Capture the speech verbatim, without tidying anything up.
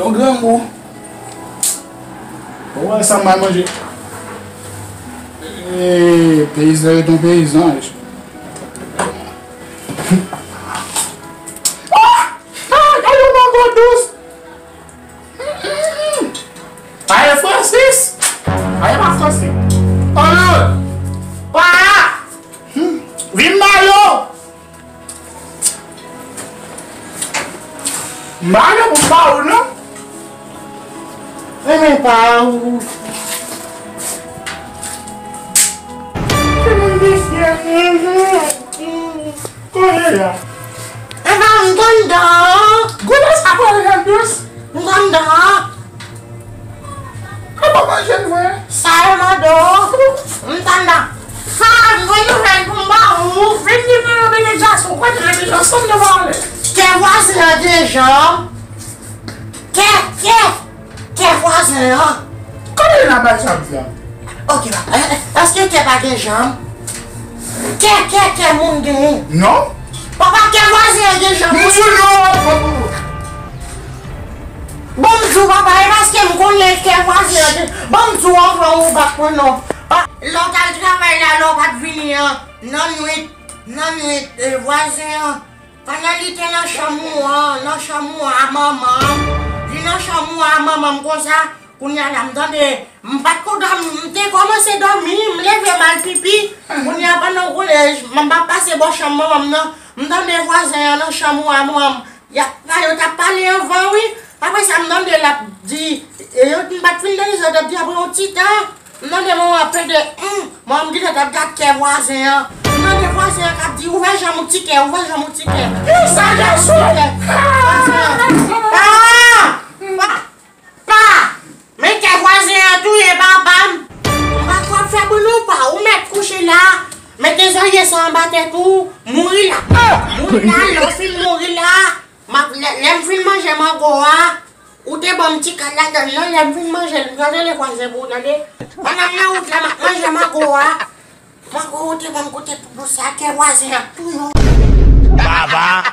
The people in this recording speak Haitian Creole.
Yon grangou. Bon, wè sa m al manje. E, peyizan ret yon peyizan. Ah! Ah, gade yon mango dous! Mm, mm, mm. Aye Francis! Aye pa Francis. Oh non! Pa! Hmm. Vin ba yo! M pa gen pou m ba ou non. Renmen pa ou. Se moun visye. Kounye a. Epa, m t anndan. Gouda sa pral jan dous. M t anndan. Kòman manje l vre? Sa yo mande w. M t anndan. Sa m gen nouvèl pou m ba ou. Vin li mwen yon benediksyon. Kote benediksyon? Sa m te pale. Kè vwazen an gen janm. Kè, kè, kè vwazen an. Kote l ap bay sa m di a? Ok, papa. Èske kè pa gen janm? Kè, kè, kè moun genyen? Non. Papa, kè vwazen an gen janm. M di w non. Bon, m di w, papa, e paske m konnen kè vwazen an gen. Bon, m di w anvan ou bat mwen non. Pa, lè w t al travay la, lè w pa t vini an, nan nwit, nan nwit, e, vwazen an, pandan li te nan chanm ou an, nan chanm ou an a manman m, li nan chanm ou an a manman m konsa, kounye a la, m tande, m pa t ko dòmi, m te kòmanse dòmi, m leve m al pipi, kounye a pandan w konnen, m ap pase bò chanm manman m nan, m tande vwazen an nan chanm ou an a manman m, y ap, yo t ap pale anvan wi, apre sa m tande l ap di, e, yo, m pa t fin tande sa yo t ap di apre yon ti tan, m tande manman ap plede, hmm, manman m gentan t ap gad kè vwazen an. M tande vwazen an k ap di, ouvè janm ou ti kè, ouvè janm ou ti kè. Ki sa, gason? Vwazen an. Ah! Pa! Pa! Men kè vwazen an touye papa m. M pa kwè ap fè pou nou pa. Ou mèt kouche la. Mete zòrye sa anba tèt ou. Mouri la. Mouri la, lè w fin mouri la. M ap, lè, lè m fin manje mango a, ou te ban m ti kal ladann nan, lè m fin manje l, m pral rele vwazen pou ou tande. Pandan m nan wout la, m ap manje mango a. Mango ou te ban m kote pou dous sa, kè vwazen an ap touye w. Baba.